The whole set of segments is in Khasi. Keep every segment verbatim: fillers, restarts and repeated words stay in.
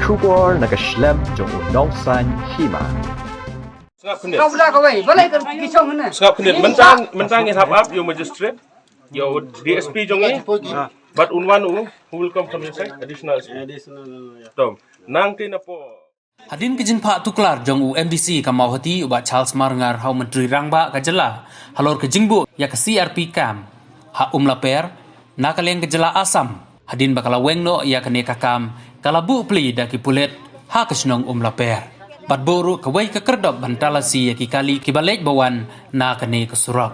Khubor na ka shlem jong u nongsan hima. Sngap khyndiat. Kau bla kau wei, balai ka ki chong hynne. Sngap khyndiat. Mynta, mynta ngin hap ap ïa u magistrate, ïa u D S P jong ngi. Bad un wan u, who will come from your side? Additional S P. Additional, yeah. Tom, nangta napoh. Hadien ka jingphah tuklar jong u M D C ka Mawhati u Bah Charles Marngar ha u Myntri Rangbah ka jylla halor ka jingbuh ïa ka C R P camp ha Umlaper na ka liang ka jylla Assam, hadien ba ka la weng noh ïa kane ka camp, ka la buh plie da ki pulit ha ka shnong Umlaper. Bad buh ruh kawei ka kyrdop ban talasi ïa ki kali kiba leit ba wan na kane ka surok.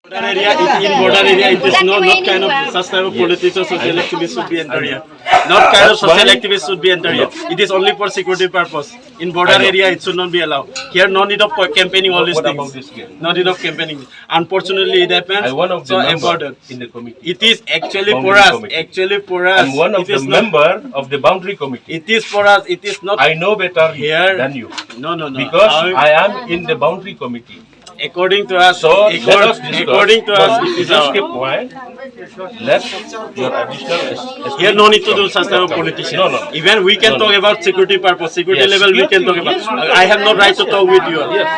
Border area, it, in border area, it is no, not kind of such type of politics or social activists should be enter here. Not kind of social activists should be enter here. It is only for security purpose. In border area, it should not be allowed. Here, no need of campaigning all these things. No need of campaigning. Unfortunately, it happens. I'm one of the member in the committee. It is actually for us. Actually for us. I'm one of the member of the boundary committee. It is for us. It is not. I know better here than you. No, no, no. Because I am in the boundary committee. According to us, so let us discuss. According to us, it is our. Just keep quiet. Let your additional S-, here no need to do such type of politician. No, no. Even we can talk about security purpose, security level we can talk about. I have no right to talk with you. Yes.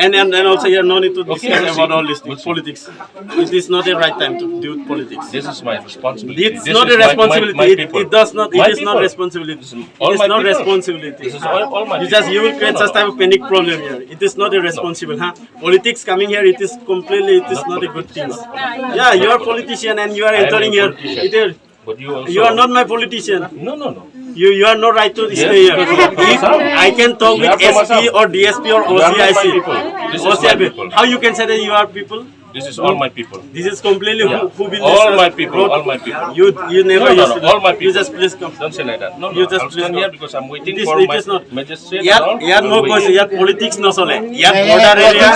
And, and, and also here no need to discuss about all these things, politics. It is not a right time to do politics. This is my responsibility. It's not a responsibility. It, it does not. It is not responsibility. It is not responsibility. This is all, all my people. You just, you will create such type of panic problem here. It is not a responsible, huh? Politics coming here, it is completely, it is not a good thing. Yeah, you are politician and you are entering here. It is, but you also, you are not my politician. No, no, no. You, you are not right to stay here. If I can talk with S P or D S P or O C I C. This is my people. How you can say that you are people? This is all my people. This is completely who, who built this. All my people, all my people. You, you never used to. No, no, no, all my people. You just please come. Don't say like that. No, no, I was come here because I'm waiting for my magistrate and all. Yet, yet no question, yet politics no sole. Yet border area.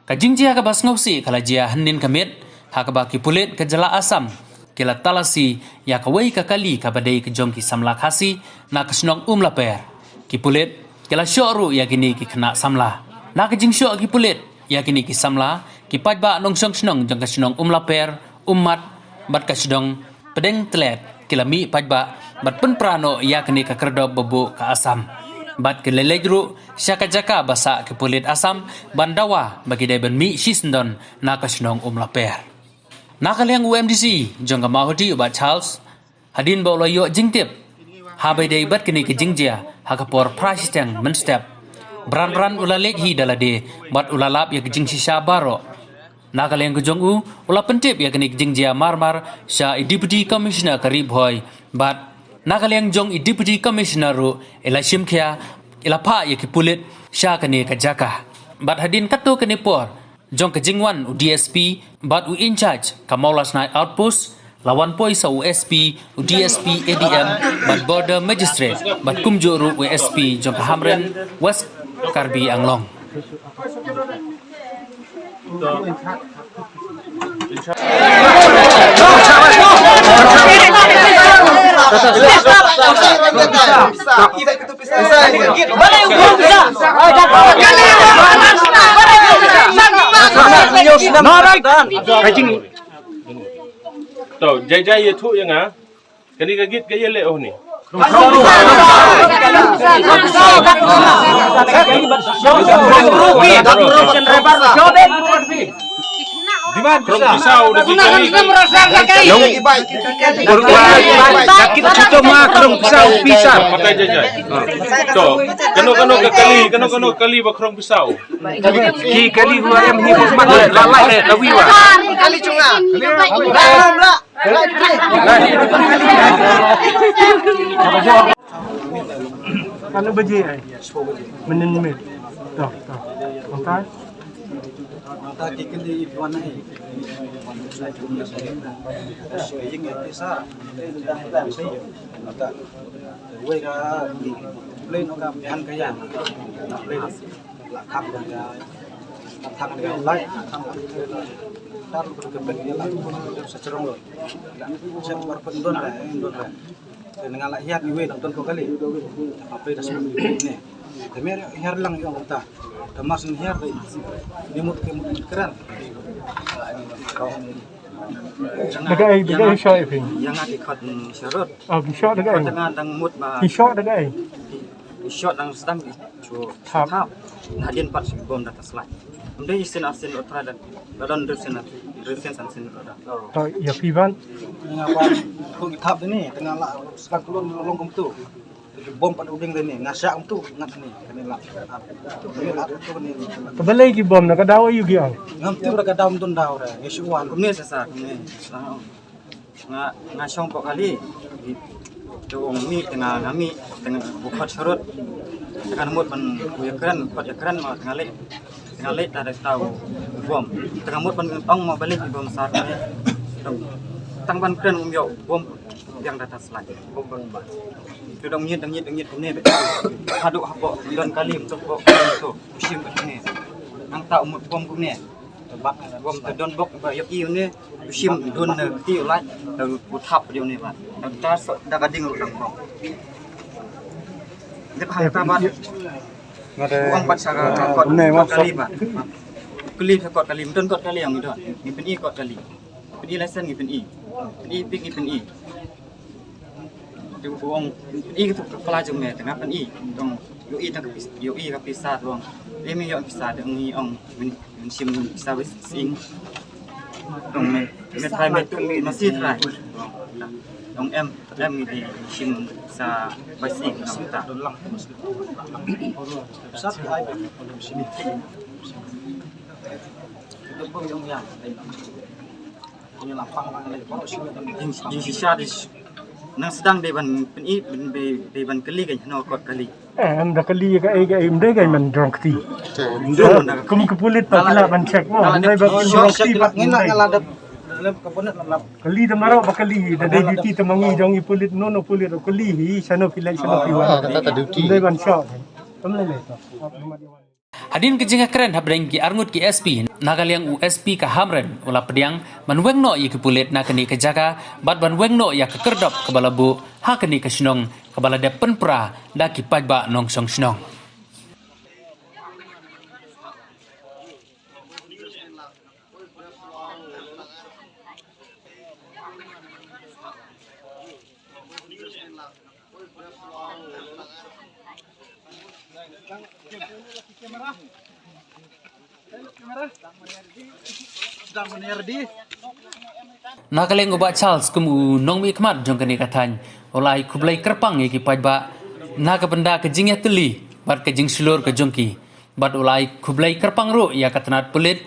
Ka jingjia kaba sngewsih ka la jia hynnin ka miet, ha kaba ki pulit ka jylla Assam ki la talasi ïa kawei ka kali kaba dei ka jong ki samla Khasi na ka shnong Umlaper. Ki pulit ki la shoh ruh ïa kine ki khynnah samla. Na ka jingshoh ki pulit ïa kine ki samla, ki paidbah nongshong shnong jong ka shnong Umlaper, Ummat bad ka shnong Pdeng Tlet ki la mih paidbah bad pynpra noh ïa kane ka kyrdop ba buh ka Assam. Bad ki la leit ruh sha ka jaka ba sah ki pulit Assam ban dawa ba ki dei ban mih shisyndon na ka shnong Umlaper. Na ka liang u M D C jong ka Mawhati u Bah Charles, hadien ba u la ïoh jingtip ha ba ïadei bad kane ka jingjia ha ka por phra shiteng mynstep, bran bran u la leit hi da lade bad u la lap ïa ka jingshisha baroh. Na ka liang ka jong u, u la pyntip ïa kane ka jingjia marmar sha i Deputy Commissioner ka Ri Bhoi bad na ka liang jong i Deputy Commissioner ruh i la shim khia, i la phah ïa ki pulit sha kane ka jaka. Bad hadien katto katne por jong ka jingwan u D S P bad u in-charge ka Mawlasnai Outpost, la wan poi sa u S P, u D S P A D M bad Border Magistrate bad kumjuh ruh u S P jong ka Hamren West Karbi Anglong. To, jai jai ïathuh ïa nga. Kane ka git ka ïaleh oh ni. Krong Pisa u da ki kali. Nong. Ka kit kita ma Krong Pisa u pisa. Pakai jai jai. To, kano kano ka kali, kano kano ka kali ba Krong Pisa u. Ki kali ruh em hi, mat la la ka wi wa. Kali chunga. Kano baje ai? Mynnin mynnin. To, to. Nangta? Nangta ki kali wan ai. Nangta wei ka plane ka bihan ka ïa. Plane. La kham ka ïa. La kham ka ïa. La kham ka ïa. Tar ka pen ïa la. Sa chrong lo. Sa bar pen don la, don la. Te nga la hiar ni wei nang ton ko kali. Apa dah semua ni. Te mer hiar lang ïa ta. Te mas hiar ni. Ni mut ke mut keren. Dagai, dagai shot ïa phi. Ïa nga ki khot sharud. Ah, ki shot dagai. Khot nga dang mut ba. Ki shot dagai. Ki shot dang sdang ki shu thap. Thap. Hadien pat shu bom da ta slide. Ym dei sien ar sien u trai da. Da don dei sien ar sien, dei sien san sien u trai da. To ïa phi ban. Nga ban ko ki thap dei ni, tang la sdang klun long kumtu. Bom pat u ding dei ni, nga shah kumtu ngat ni, kane la. Kane la kumtu ni. Te balei ki bom na ka daw aïu ki ong? Ngam tip ra ka daw mdun daw ra, ngi shu wan. Kumne sa sa, kumne. Nga, nga shong pok kali. Ki, ki ong mih, te nga, nga mih, te nga bukhot sharud. Te nga mut ban u ïa kren, khot ïa kren ma te nga leh. Te nga leh ta da ta u bom. Te nga mut ban ong ma balei ki bom sa kumne. Tang, tang ban kren um ïoh bom. Biang da ta slide. Bom ban ban. Tu dang nyit, dang nyit, dang nyit kumne bad. Haduh hapoh don kali, mut hapoh kali tu. U shim bad kumne. Nangta u mut bom kumne. Bom te don bok ba ïohi une. U shim dun ne kti u lait. Te u thap dei une ba. Nangta so da ka ding ruh dang bom. Dep hangta ba. Nga te. Uang bat sa ka kot, kumne, kot kali ba. Kali sa kot kali, mut kot kali ïa ngi don. Ngi pyni kot kali. Pyni lesen ngi pyni. Pyni pik ngi pyni. Te u ong, pyni ka tu ka pla jong me, te nga pyni. Dong, ïohi dang ka pis-, ïohi ka pisa dong. Te me ïoh pisa dong ngi ong, men, men shim pisa wei sing. Dong me, me trai me tu, ma si trai. Dong em, em ngi di shim sa wei sing, dong ta. Jing, jingshisha di, nang sdang dei ban pyni, dei, dei ban kylli ka hano kot kali. Eh, em da kylli ka ei ka ei, em dei ka ei man jrong kti. Kum ka pulit pa kila ban check mo, em dei ba jrong kti ba ngin la, ngala da, da lep ka pulit la lap. Kylli da maro ba kylli, da dei duty ta mangi jong i pulit, no, no pulit, kylli hi, shano phi leh, shano phi wan. Ah, kata ta duty. Em dei ban check. Em lei lei to. Hadien ka jingïakren hapdeng ki arngut ki S P, na ka liang u S P ka Hamren u la pdiang ban weng noh ïa ki pulit na kane ka jaka bad ban weng noh ïa ka kyrdop kaba la buh ha kane ka shnong kaba la dep pynpra da ki paidbah nongshong shnong. Na ka liang u Bah Charles kum u nongmihkhmat jong kane ka thaiñ u la ai khublei kyrpang ïa ki paidbah na ka bynta ka jingïatylli bad ka jingshlur ka jong ki. Bad u la ai khublei kyrpang ruh ïa ka tnat pulit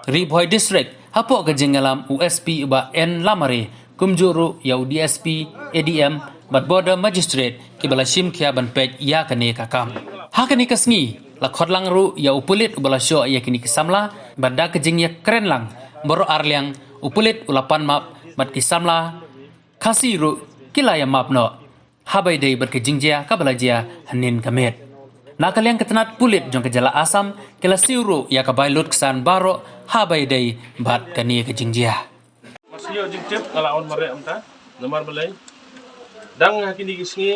Ri Bhoi District hapoh ka jingïalam u S P u Bah N Lamare, kumjuh ruh ïa u D S P, A D M bad Border Magistrate kiba la shim khia ban peit ïa kane ka kam. Ha kane ka sngi la khot lang ruh ïa u pulit uba la shoh ïa kine ki samla bad da ka jingïakren lang baroh ar liang u pulit u la pan map bad ki samla Khasi ruh ki la ïa map noh. Haba ïadei bad ka jingjia kaba la jia hynnin ka miet. Na ka liang ka tnat pulit jong ka jylla Assam ki la siew ruh ïa ka bai lutksan baroh haba ïadei bad kane ka jingjia. Nga sngew jingtip nga la wan mareh mynta namar balei dang ha kine ki sngi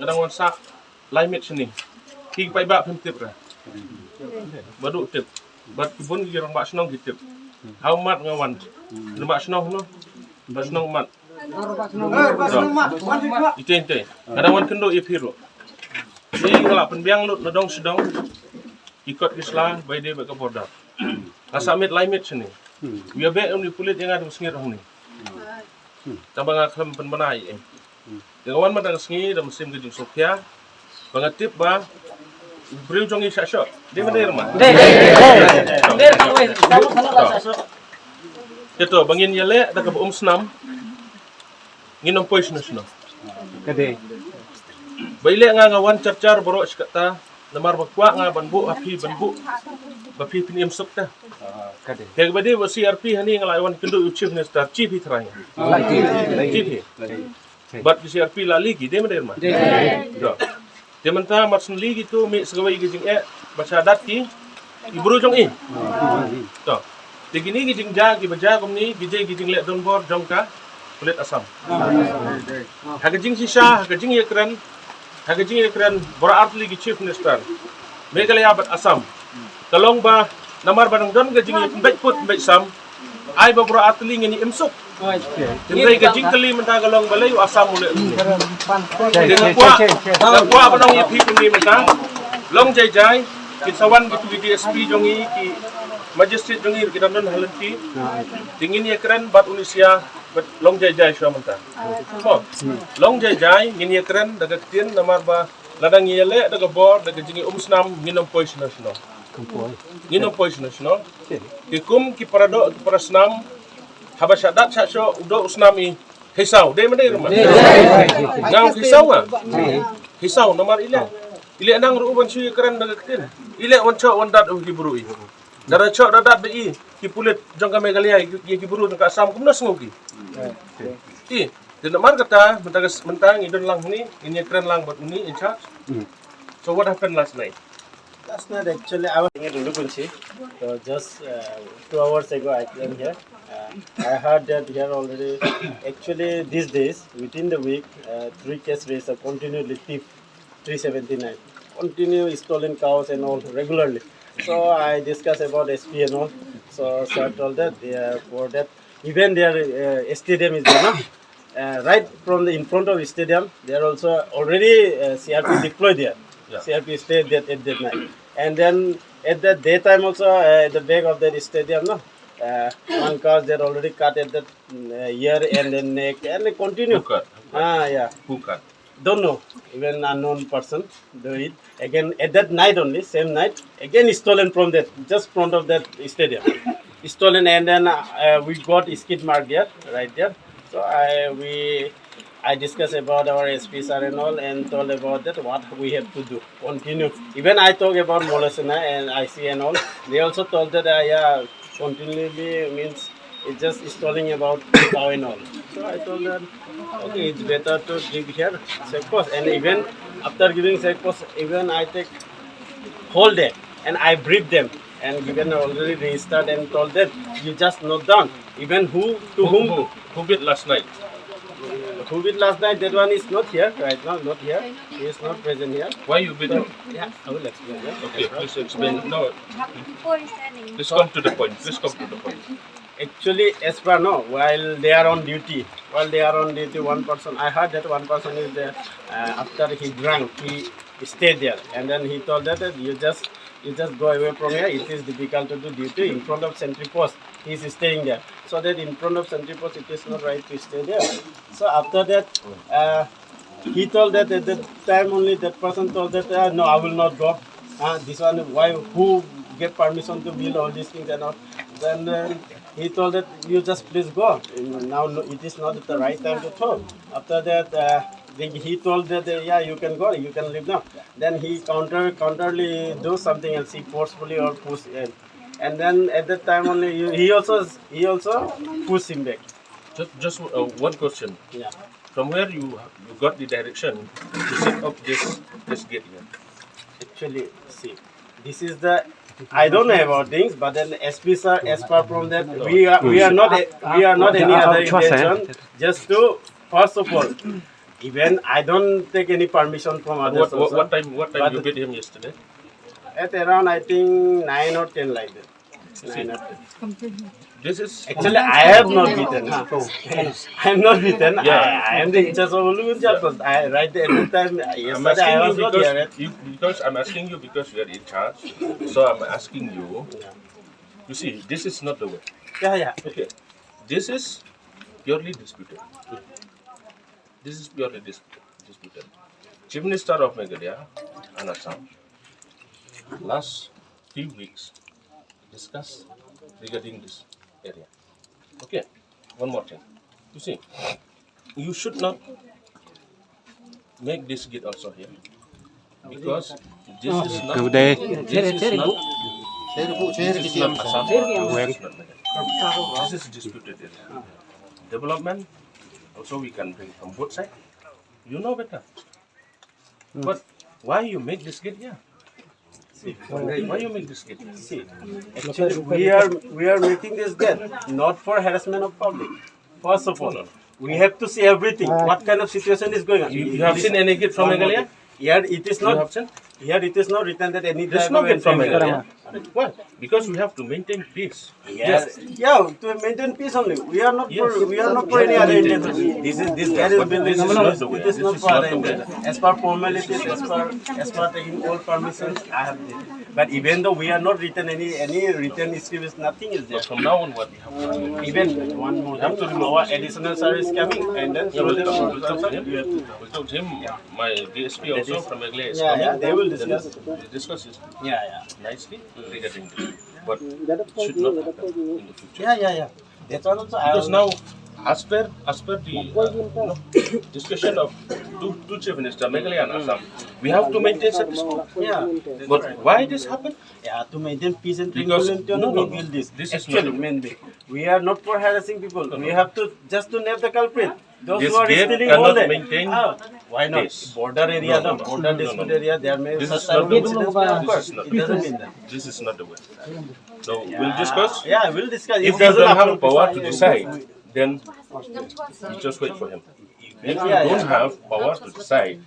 nga dang wan sah lai miet shane. Ki paidbah phim tip ra. Baduh tip. Bad ki bun ki rangbah shnong ki tip. Ha u mat nga wan. Rangbah shnong no. Rangbah shnong mat. Ite ite. Nga dang wan kynduh ïa phi ruh. Phi nga la pynbiang lut na dong sdong. Ki kot ki sla ba ïadei bad ka border. Nga sah miet lai miet shane. Ïa beh uni pulit ïa nga dang sngewthuh hangne. Tang ba nga khlem pynbna ïa. Ïa nga wan mynta ka sngi da mynsiem ka jingsngewkhia. Ba nga tip ba u briew jong ngi shah shoh. Dei mynta ïa ma. Dei, dei, dei. Ïa to ba ngin ïaleh da kaba um snam. Ngin ym poi shano shano. Ka dei. Ba ïaleh nga nga wan char char baroh shi katta. Namar ba kwah nga ban buh ha phi ban buh ba phi phin im suk ta. Ka dei. Te ba dei ba C R P hani nga la wan kynduh u Chief Minister, Chief hi trai. Chief hi. Bad ki C R P la ligi dei ma dei ma. Dei. Te mynta mar syn ligi tu mih sa kawei ki jingeh ba shadat ki i bru jong i. To. Te kine ki jingjia kiba jia kumne ki dei ki jingleh donbor jong ka pulit Assam. Ha ka jingshisha, ha ka jingïakren, ha ka jingïakren baroh artylli ki Chief Minister Meghalaya bad Assam. Ka long ba namar ba dang don ka jingïakren beit put beit sam. Ai ba bro atli ngin im suk. Hynrei ka jingkylli mynta ka long balei u Assam u leh kumne. Te nga kwah, nga kwah ban ong ïa phi kumne mynta. Long jai jai, ki sa wan kitu ki D S P jong ngi, ki magistrate jong ngi, ki dang don ha lynti. Te ngin ïakren bad u Nisia, bad long jai jai shuwa mynta. Mo, long jai jai, ngin ïakren da ka ktien namar ba lada ngi ïaleh da ka bor, da ka jingïaumsnam, ngin ym poi shano shano. Ngin ym poi shano shano. Ki kum ki para doh, ki para snam, haba shah dat shah shoh, u doh u snam i, hei saw, dei ma dei ruh ma. Nga ong hei saw nga. Hei saw, namar i leh. I leh nang ruh u ban shu ïakren da ka ktien. I leh wan shoh wan dat u ki bru i. Da da shoh da dat da i, ki pulit jong ka Meghalaya, i ki bru jong ka Assam, kumno sngew ki. I, te namar kata, mynta ka, mynta ngi don lang ni, ngin ïakren lang bad uni in charge. So what happened last night? Last night, actually, I was in Dulukunchi. So just uh, two hours ago, I came here. Uh, I heard that here already. Actually, these days, within the week, uh, three case raised are continuously thief, three seventy-nine. Continue stolen cows and all regularly. So I discuss about S P and all. So sir told that they are for that. Even their uh, stadium is there, no? Uh, right from the in front of the stadium, there also already uh, C R P deployed there. Yeah. C R P stayed there at that night. And then at the daytime also, uh, at the back of that stadium, no, uh, one car that already cut at the mm, uh, ear and then neck and they continue. Who cut? Who cut? Ah, yeah. Who cut? Don't know. Even unknown person do it. Again, at that night only, same night, again stolen from that, just front of that stadium. Stolen, and then uh, we got skid mark there, right there. So I we I discussed about our S P sir and all and told about that what we have to do. Continue. Even I talk about Molosena and I C and all. They also told that uh, yeah, continually means it's just stalling about cow and all. So I told them, okay, it's better to give here check post. And even after giving check post, even I take whole day and I brief them. And given already registered and told them, you just note down. Even who to whom. Who, who beat last night? Who beat last night? That one is not here right now, not here. He is not present here. Why you beat him? Yeah, I will explain. Yeah. Okay, please explain. No, please come to the point. Please come to the point. Actually, as per no, while they are on duty, while they are on duty, one person, I heard that one person is there. Uh, after he drank, he stayed there, and then he told that, that you just you just go away from here. It is difficult to do duty in front of sentry post. He is staying there, so that in front of sentry post, it is not right to stay there. So after that, uh, he told that at that time only that person told that uh, no, I will not go. Uh, this one, why, who gave permission to build all these things and all? Then uh, he told that you just please go. Now no, it is not the right time to talk. After that, uh, then he told that uh, yeah, you can go, you can leave now. Then he counter counterly do something else. He forcefully or push in, and then at that time only he also he also pushed him back. Just, just uh, one question. Yeah. From where you you got the direction to set up this this gate here? Actually, see, this is the I don't know about things, but then S P sir, as far from that, we are we are not a, we are not any other intention. Just to first of all, even I don't take any permission from others. What, what, what time? What time you beat him yesterday? At around I think nine or ten like that. Nine or ten. This is actually, I have not beaten. Huh? I am not beaten. Yeah. I, I am the in charge of Ulugun Chapel. I right there at the time. Yesterday I was not here. You, because I'm asking you because you are in charge. So I'm asking you. Yeah. You see, this is not the way. Yeah, yeah. Okay. This is purely disputed. This is purely dis- disputed. Chief Minister of Meghalaya and Assam last few weeks discuss regarding this area. Okay, one more thing. You see, you should not make this gate also here because this is not. This is not. This is not Assam. This is not Meghalaya. This is disputed area. Development also we can bring from both sides. You know better. But why you make this gate here? Why you make this gate? See, actually, we are we are making this gate not for harassment of public. First of all, we have to see everything. What kind of situation is going on? You, you have seen any gate from Meghalaya? Here it is not. Here it is not written that any. There's no gate from Meghalaya. Why? Because we have to maintain peace. Yes. Yeah, to maintain peace only. We are not for, we are not for any other intention. This is, this, that is building. This is not the way. It is not for other intention. As per formalities, as per, as per taking all permissions, I have this. But even though we are not written any, any written script, nothing is there. But from now on, what we have to do? Even one more thing, our additional service coming, and then we will talk to him. We will talk to him. My D S P also from Meghalaya is coming. Yeah, yeah, they will discuss. We'll discuss it. Yeah, yeah. Nicely regarding this. But should not happen in the future. Yeah, yeah, yeah. That's what also I. Because now, as per, as per the, uh, you know, discussion of two, two chief minister, Meghalaya and Assam, we have to maintain status quo. Yeah. But why this happened? Yeah, to maintain peace and tranquility, no, no, we build this. This is not the way. We are not for harassing people. We have to just to nab the culprit. Those who are stealing all that. Maintain. Ah, why not? Border area, no, border dispute area, there may be such kind of incidents may occur. It doesn't mean that. This is not the way. So we'll discuss. Yeah, we'll discuss. If he doesn't have the power to decide, then you just wait for him. If you don't have power to decide,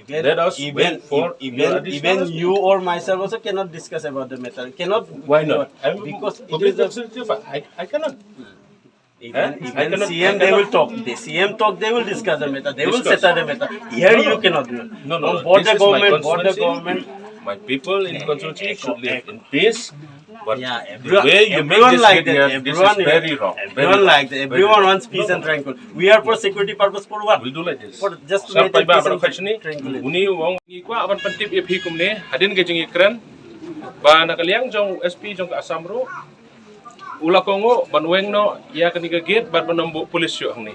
let us wait for even, even you or myself also cannot discuss about the matter. Cannot. Why not? Because it is a, I, I cannot. Even, even C M, they will talk. The C M talk, they will discuss the matter. They will settle the matter. Here you cannot do it. No, no, no. Border government, border government. My people in constituency should live in peace. But the way you make this video, this is very wrong. Everyone like that. Everyone wants peace and tranquil. We are for security purpose for what? We'll do like this. For just to maintain peace and tranquility. Uni wong ngi kwah ban pyntip ïa phi kumne, hadien ka jingïakren ba na ka liang jong S P jong ka Assam ruh u la kohnguh ban weng noh ïa kane ka gate bad ban ym buh pulit shuh hangne.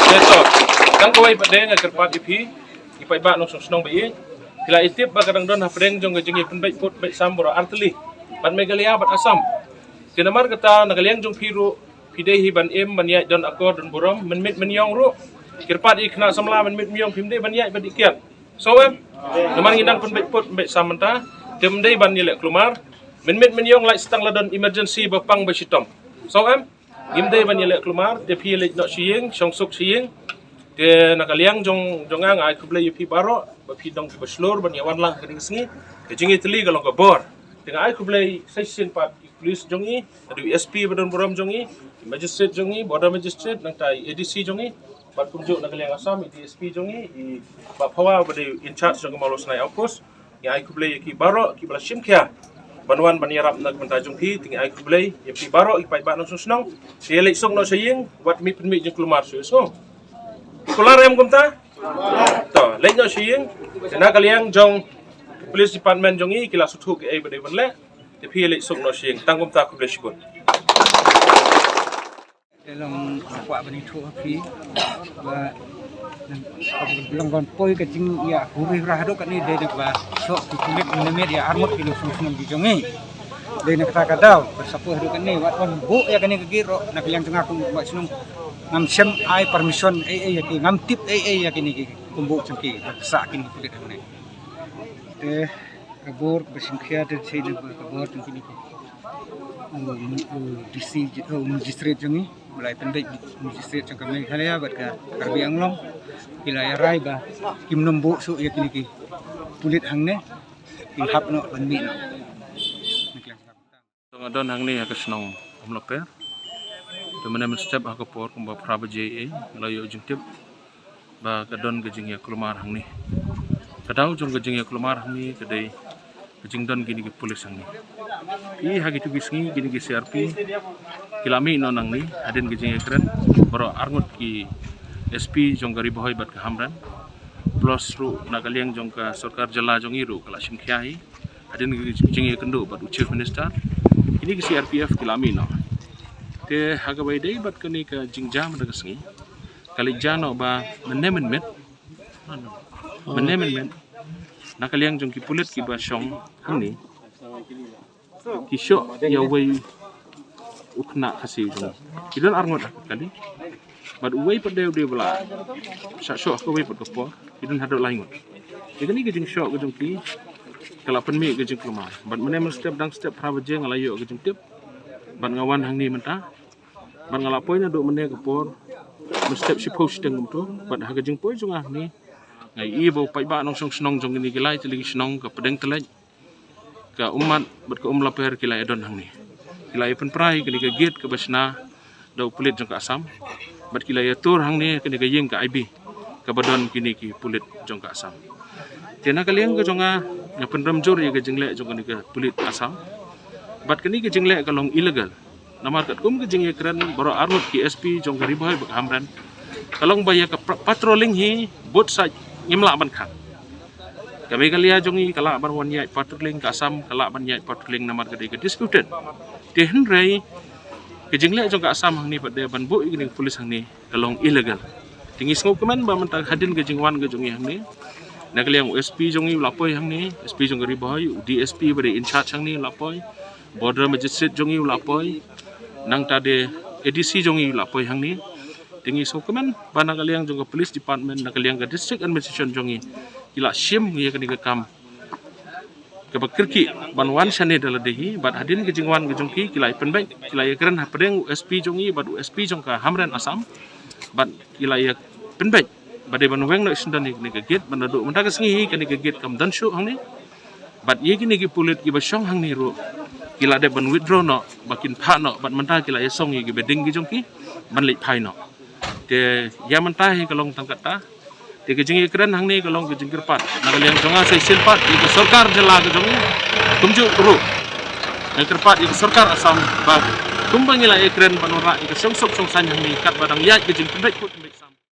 Te to, tang kawei pat de nga kyrpad ïa phi, ki paidbah nongshong shnong ba ïeit, phi la ïa tip ba ka dang don hapdeng jong ka jingïapynbeit put beit sam baroh artylli bad Meghalaya bad Assam. Te namar kata na ka liang jong phi ruh phi dei hi ban im ban ïaid don akor don burom, mynmiet mynïong ruh kyrpad ïa ki khynnah samla mynmiet mynïong phim dei ban ïaid ba dih kiad. Sngewbha em? Namar ngi dang pynbeit put beit sam mynta, te ym dei ban ïaleh kulmar. Mynmiet mynïong lait sdang la don emergency ba pang ba shitom. Sngewbha em? Ngim dei ban ïaleh kulmar, te phi leit noh sha ïing, shong suk sha ïing. Te na ka liang jong, jong nga, nga ai khublei ïa phi baroh ba phi dang kiba shlur ban ïa wan lang ha kane ka sngi. Ka jingïatylli ka long ka bor. Te nga ai khublei sa shisien pat ïa ki police jong ngi, ïa u S P ba don burom jong ngi, magistrate jong ngi, border magistrate, nangta A D C jong ngi. Bad kumjuh na ka liang Assam, i D S P jong ngi, i Bah Phawa ba dei in charge jong ka Mawlasnai outpost. Ngi ai khublei ïa ki baroh kiba la shim khia ban wan ban ïarap na ka bynta jong phi, te ngi ai khublei ïa phi baroh ki paidbah nongshong shnong. Te leit suk noh sha ïing, wat mih pynmih jingkulmar shuh shuh. Kular em kumta? To, leit noh sha ïing. Te na ka liang jong police department jong ngi ki la sngewthuh kiei ba dei ban leh. Te phi leit suk noh sha ïing. Tang kumta, khublei shibun. Te long kwah ban ïathuh ha phi ba long ban poi ka jingïahuri hura haduh katne dei na ba shoh ki pulit mynmiet ïa arngut ki nongshong shnong ki jong ngi. Dei na kata ka daw ba sa poi haduh katne wat wan buh ïa kane ka gate ruh na ka liang jong nga kum u paidbah shnong ngam shym ai permission ei ei ïa ki, ngam tip ei ei ïa kine ki kumbuh jong ki ba sah kine ki pulit hangne. Te ka bor kaba shim khia te shei na ka bor jong kine ki, u, u D C, u magistrate jong ngi, u lai pynbeit magistrate jong ka Meghalaya bad ka Karbi Anglong, ki la ïa rai ba kim nym buh shuh ïa kine ki pulit hangne, kin hap noh ban mih noh. To nga don hangne ha ka shnong Umlaper. Te mynne mynstep ha ka por kumba phra baje ei, nga la ïoh jingtip ba ka don ka jingïakulmar hangne. Ka daw jong ka jingïakulmar hangne ka dei ka jingdon kine ki pulit hangne. Phi, ha kito ki sngi kine ki C R P ki la mih noh nangne hadien ka jingïakren baroh arngut, ki S P jong ka Ri Bhoi bad ka Hamren, plus ruh na ka liang jong ka sorkar jylla jong ngi ruh ka la shim khia hi. Hadien ka jingïakynduh bad u Chief Minister, kine ki C R P F ki la mih noh. Te ha kaba ïadei bad kane ka jingjia mynta ka sngi, ka leit jia noh ba mynne mynmiet, mynne mynmiet, na ka liang jong ki pulit kiba shong hangne, ki shoh ïa uwei u khynnah Khasi jong ngi. Ki don arngut ha ka kali. Bad uwei pat de u dei ba la shah shoh ha kawei pat ka por. Ki don haduh lai ngut. Ïa kane ka jingshoh ka jong ki ka la pynmih ka jingkulmar. Bad mynne mynstep dang step phra baje nga la ïoh ka jingtip. Bad nga wan hangne mynta. Bad nga la poi naduh mynne ka por mynstep shiphew shiteng kumto. Bad ha ka jingpoi jong nga hangne, Nga ïohi ba u paidbah nongshong shnong jong kine ki lai tylli ki shnong ka Pdeng Tylliej, ka Ummat bad ka Umlaper ki la ïa don hangne. Ki la ïa pynpra ïa kane ka gate kaba shna da u pulit jong ka Assam. Bad ki la ïa tur hangne kane ka ïing ka I B kaba don kine ki pulit jong ka Assam. Te na ka liang ka jong nga, nga pynrem jur ïa ka jingleh jong kane ka pulit Assam. Bad kane ka jingleh ka long illegal. Namar katkum ka jingïakren baroh arngut ki S P jong ka Ri Bhoi bad Hamren, ka long ba ïa ka pra-, patrolling hi bud sait ngim lah ban khang. Ka Meghalaya jong ngi ka lah ban wan ïaid patrolling, ka Assam ka lah ban ïaid patrolling namar ka dei ka disputed. Te hynrei ka jingleh jong ka Assam hangne pat de ban buh ïa kine ki pulis hangne ka long illegal. Te ngi sngewkmen ba mynta hadien ka jingwan ka jong ngi hangne, na ka liang u S P jong ngi u la poi hangne, S P jong ka Ri Bhoi, u D S P ba dei in charge hangne u la poi, border magistrate jong ngi u la poi, nangta de A D C jong ngi u la poi hangne. Te ngi sngewkmen ba na ka liang jong ka police department, na ka liang ka district administration jong ngi, ki la shim ïa kane ka kam kaba kyrkieh ban wan shane da lade hi. Bad hadien ka jingwan ka jong ki, ki la ïa pynbeit, ki la ïakren hapdeng u S P jong ngi bad u S P jong ka Hamren Assam. Bad ki la ïa pynbeit ba dei ban weng noh shisyndon ïa kane ka gate, bad naduh mynta ka sngi hi kane ka gate kam don shuh hangne. Bad ïa kine ki pulit kiba shong hangne ruh ki la dep ban withdraw noh ba kin phah noh, bad mynta ki la ïa song ïa kiba ding ki jong ki ban leit phai noh. Te ïa mynta hi ka long tang katta. Te ka jingïakren hangne ka long ka jingkyrpad na ka liang jong nga sa shisien pat ïa ka sorkar jylla ka jong ngi, kumjuh ruh nga kyrpad ïa ka sorkar Assam ba kumba ngi la ïakren ban wanrah ïa ka shongsuk shongsaiñ hangne katba dang ïaid ka jingpynbeit kut.